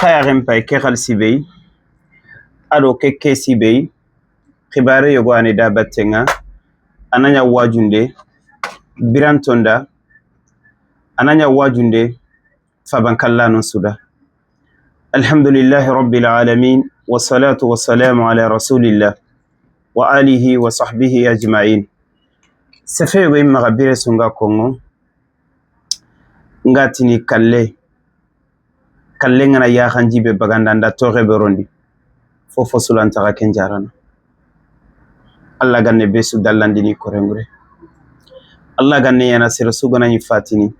Xayaxen pay ke xalisi bey ado ke kesi bey xibare yogo ani da battenga ananya wajunde birantonda ananya wajunde fabankallanon suda. Alhamdulillahi rabbil alamin, wassalatu wassalamu ala rasulillah wa alihi wa sahbihi ajma'in. Sefe yogo immaxa bire sunga kongo ngatini kalle kalle ngana yaxanjibe bagandanda toxe berondi fofo sulantaxa ken jarana. Allah ganne besu dallandini korengure, Allah ganne yana sere suganañi fatini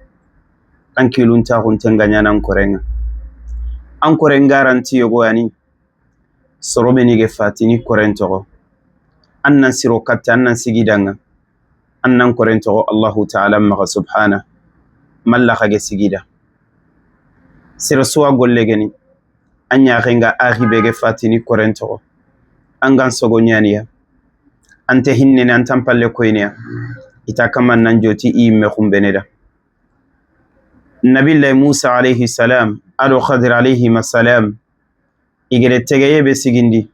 an kiluntaxuntenga ñanan korenga an koren garanti yogo yani sorobe nige fatini koren toxo an nan siro katte an nan sigidanga an nan koren toxo Allahu taala maxa subhana malla xage sigida sere suwa golle geni an ñaxenga axibege fatini koren toxo an gan sogo ñaniya ante hinnene an tan palle koyneya ita kaman nan joti i yimme xumbeneda. Nabillahi Musa alayhi salam ado Khadir alayhi salam igede tegeye be sigindi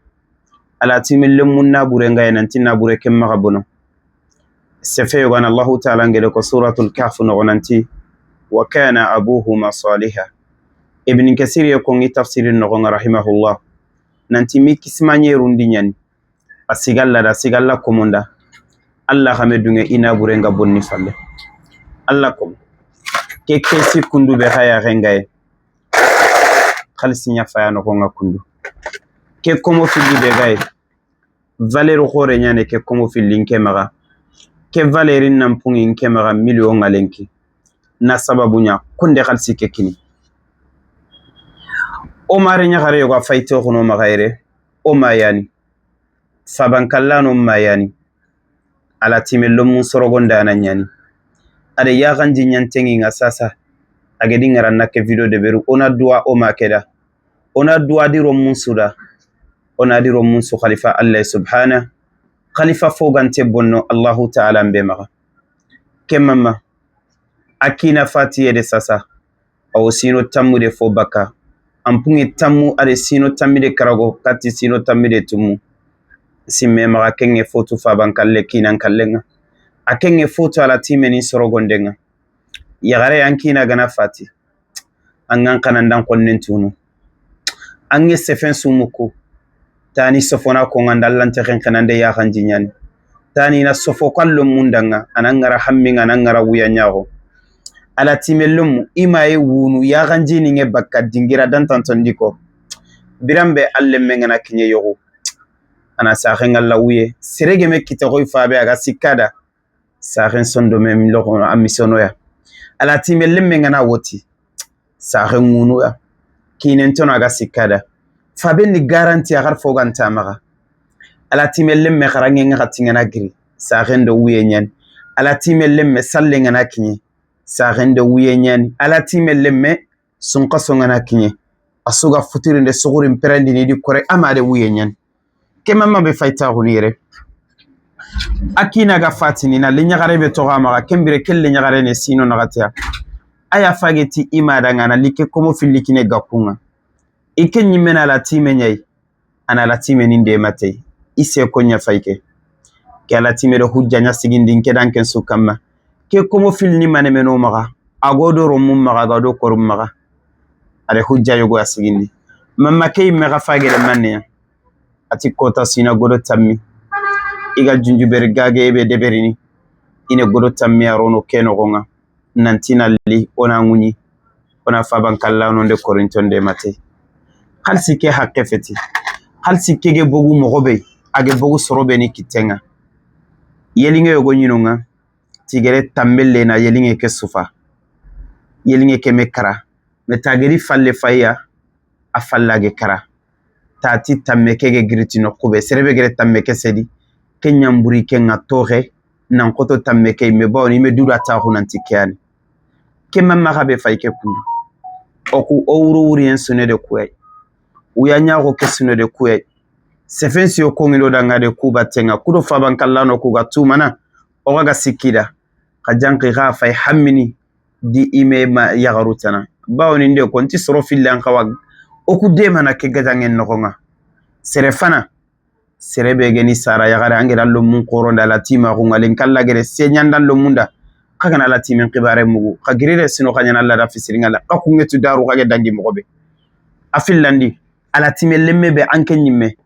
ala timille mun nabure ngaye nanti nabure ken maxa bono sefe yogan Allahu taala ngede ko suratul kahf noxo nanti wa kana abuhuma saliha. Ibn Kasir ye kongi tafsiri noxonga rahimahullah nanti mi kismañerundi ñani a sigalla da sigalla komonda Allah xame dunge i naburenga bonni falle Allah kom ke kesi kundu be xayaxengaye xalisi ña faya noxonga kundu ke komo filli be gaye valeur xore ñane ke komo fillin ke maxa ke valeurin nan pungin ke maxa million nga lenki na sababu ña kunde xalisi ke kini o mare ñaxare yoga faytoxuno maxa yere o mayani fabankallano mayani ala time lomun sorogondana ñani ada yaxanji ñantenginga sasa agedi ŋaranna ke video de beru ona duwa o ma keda ona duwa di rommun suda ona di rommun su khalifa Allah subhana khalifa fogante bonno Allahu taala mbe maxa kemama akina fatiye de sasa awo sino tammude fo bakka an pungi tammu ade sino tammide karago kati sino tammide tumu simme maxa kenge fotu fabankalle kinan kallenga a kenge fotu ala timeni sorogondenga yaxare an kina gana fati an gan xanandan xonnen tunu an ge sefen sumuku tani sofona konganda allante xenxenande yaxanji ñani tani na sofo kallo mundanga anan ngara hamminga anan ngara wuya ñaxo ala time lomu imaye wunu yaxanjininge bakka dingira dantantondi ko biranbe alle ngana kiñe yoxu ana saxenga lawuye seregeme kite xoy fabe aga sikkada saxen sondome loxono a misonoya ala time lemme ngana woti saxen ŋunuya kinentono aga sikkada fabe ni garanti axar foganta maxa ala time lemme xarange nga xatingana giri saxen do wuye ñani ala time lemme salle ngana kiñe saxen do wuye ñani ala time lemme sunkaso ngana kiñe a suga futirinde suxurin perendini di kore amade wuye ñani kemama be faytaxuni yere a kinaga fatini na le ɲaxare be toxa maxa kembire ke le ɲaxare ne sino naxatiya aya fageti i madanga na like komo fillikine gakkunga i ke ɲimmena ala time ɲayi ana ala time nin dematei i seko ɲa fayke ke ala time do hujja ɲa sigindin ke dan ken su kamma ke komo filni manemeno maxa ago do rommun maxa aga do korum maxa ade hujja yogo a sigindi mamma ke yimme xa fagede manneya ati kota sina godo tammi iga junjuberi gage ebe deberini ine godo tammi a rono ke noxonga nantina li ona ŋuñi ona fabankallano nde korintonde mate halsi ke hakke feti halsi kege bogu moxobe age bogu sorobe ni kittenga yelinge yogo ñinonga tigere tambelle na yelinge ke sufa yelinge ke me kara me tageri falle faya a fallage kara tati tamme kege giritino xube serebe gere tamme ke sedi ke ñamburi ke ŋa toxe nan xoto tamme ke me bawoni ime dura taxu nanti keani ke mammaxa be fay ke kundu oku o wuro wuriyen sune de kuyay wuya ñaxo ke sune de kuyay sefen siyo kongilo danga de kubattenga kudo fabankallano kuga tumana o xaga sikkida xa janki xa fay hammini di ime ma yaxarutana bawoni nde ko nti soro fille an xawa O ku demana ke gajangen noxonga sere fana sere be geni sara yagare angera lomun qoronda la tima xunga len kalla gere señandan lomunda xagana la timen xibare mugu xa girire sino xañana alla da fisiringa la xa kungetu daru xage dangi moxobe a fillandi ala time lemme be anke ñimme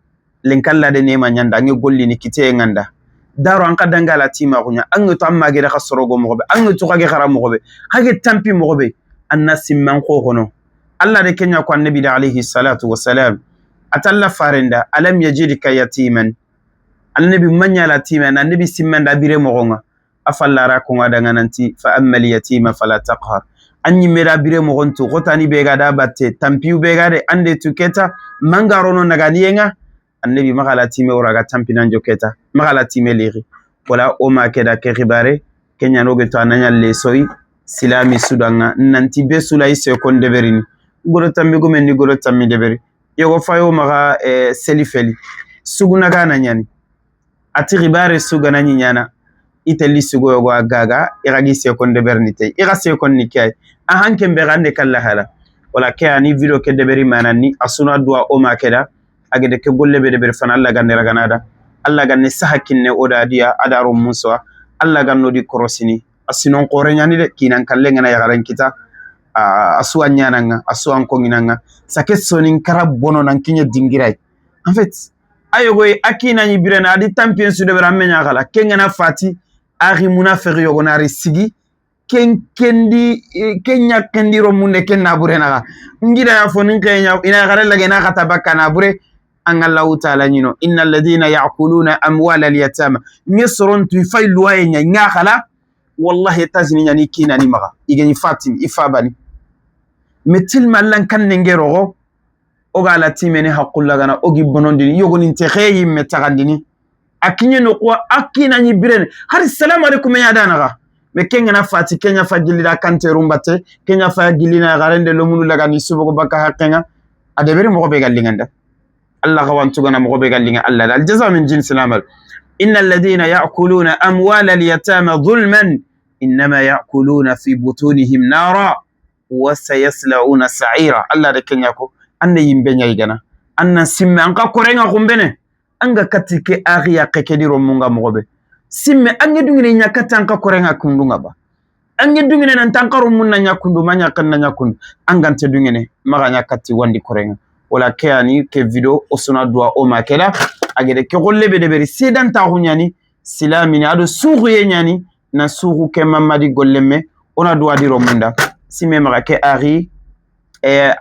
len kalla de nema ñanda ange gollini kiteye nganda daro an ka danga la tima xuña ange to an magere xa sorogo moxobe ange to xage xara moxobe xage tampi moxobe anna simman xoxono alla de kenya ko annabi da alayhi salatu wassalam atalla farenda alam yajidka yatiman annabi manya la timan annabi simmanda bire moxonga afallara ko ngada nanti fa amma al yatima fala taqhar anyi mera bire moxontu xotani be ga da batte tampiu be ga de ande tuketa mangarono naganiyenga annabi maxala time oraga tampinanjo keta maxala time lixi wala o ma keda ke xibare keñanoge to a naña lesoyi silami sudanga nanti be sulayi sekon deberini goro tammi gumen ni goro tammi deberi yogo fayo maxa seli feli sugunaga na ñani ati xibare sugana ñiñana itelli sugo yogo a gaga i xagi sekon deberini tey i xa sekon ni ke ay a han kenbe xa ande kalla hala wala ke ani video ke deberi manani a suna duwa o ma keda agede ke golle be deberi fana alla ganne raganada alla ganne saha kinne oda diya adaro musoa alla ganno di korosini a sinon qore ñani de kinan kalle ngana yaxaren kita a suwa ñananga a suwan konginanga sake sonin kara bono nan kiñe dingiray en fait ayogoy a kinañi birena adi tampien su deberi a meña xala ke ngana fati axi munafex yogo nari sigi ken kendi ken ñakkendiro munde ken naburenaxa ngidaya fo nin xeña ina yaxare lage na xata bakka nabure an Allahu ta'ala ñino inna alladhina ya'kuluna amwala al-yatama nge sorontu fay luwaye ña ñaxala wallahi États-Unis ñani kinani maxa igeni fatini i fabani mais tilma allan kan nenge roxo oga la timene haqqullagana ogi bonondini yogonin te xe yimme taxandini a kiñe noxuwa a kinañi birene hari salamu aleykum e ñadanaxa mais kengana fati kenya fa gillida kanterum batte kenya fa gillina yaxarende lomunu lagani subogo bakka xaqenga a deberi moxo be ga linganda alla xawantugana moxo be ga linga alla da aljaza min jinsi lamal inna alladhina ya'kuluna amwala alyatama zulman innama ya'kuluna fi butunihim nara wa sayasla'una sa'ira alla de kenya ko anna yimbe ñaygana anna simme an ka korenga xumbene anga kati ke axiya xekediro munga moxobe simme ange dungine ñakati an ka korenga kundunga ba ange dungine nantan karo mun na ñakundu ma ñakan na ñakundu angante dungine maxa ñakati wandi korenga wala ke ani ke video o suna duwa o ma kela agede ke golle be deberi sedantaxu ñani silamini ado suxuye ñani na suxu ke mamadi gollemme ona duwa diro munda simme maxa ke axi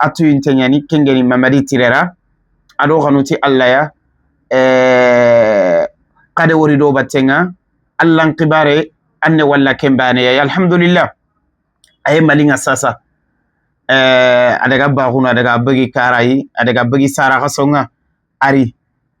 atuyinte ñani kengeni mamadi tirera ado xanuti alla ya kade wori do battenga allan xibare anne walla kembaneya alhamdulillah aye malinga sasa adaga baxunu adaga bagi karayi adaga bagi sara xasonga ari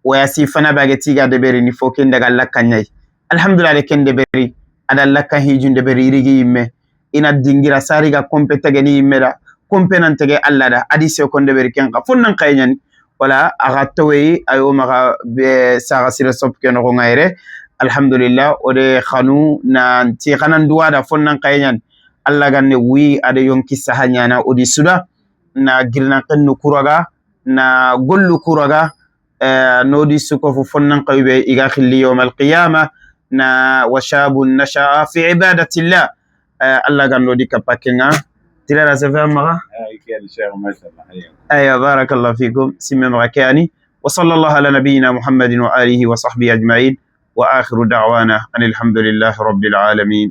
waya si fana bage tiga deberi ni fo ken daga lakka ñayi alhamdulillah de ken deberi ada lakka hijun deberi irigi yimme ina dingira sariga kompe tegeni yimme da kompe nan tege alla da adi se kon deberi ken xa fon nan xaye ñani wala axa toweyi ayo maxa be saxa sire sop ke noxonga yere alhamdulillah ode xanu nanti xanan duwada fon nan xaye ñani alla ganne wi ada yonki saha ñana odi suda na girnan xennu kuraga na gollu kuraga nodi sukofu fon nan xayube iga xilli yawm alqiyama na washabun nasha'a fi ibadatillah alla ganno di kappa kenga tirara sefe maxa. أيوة بارك الله فيكم سمي مغكاني وصلى الله على نبينا محمد وآله وصحبه أجمعين وآخر دعوانا أن الحمد لله رب العالمين.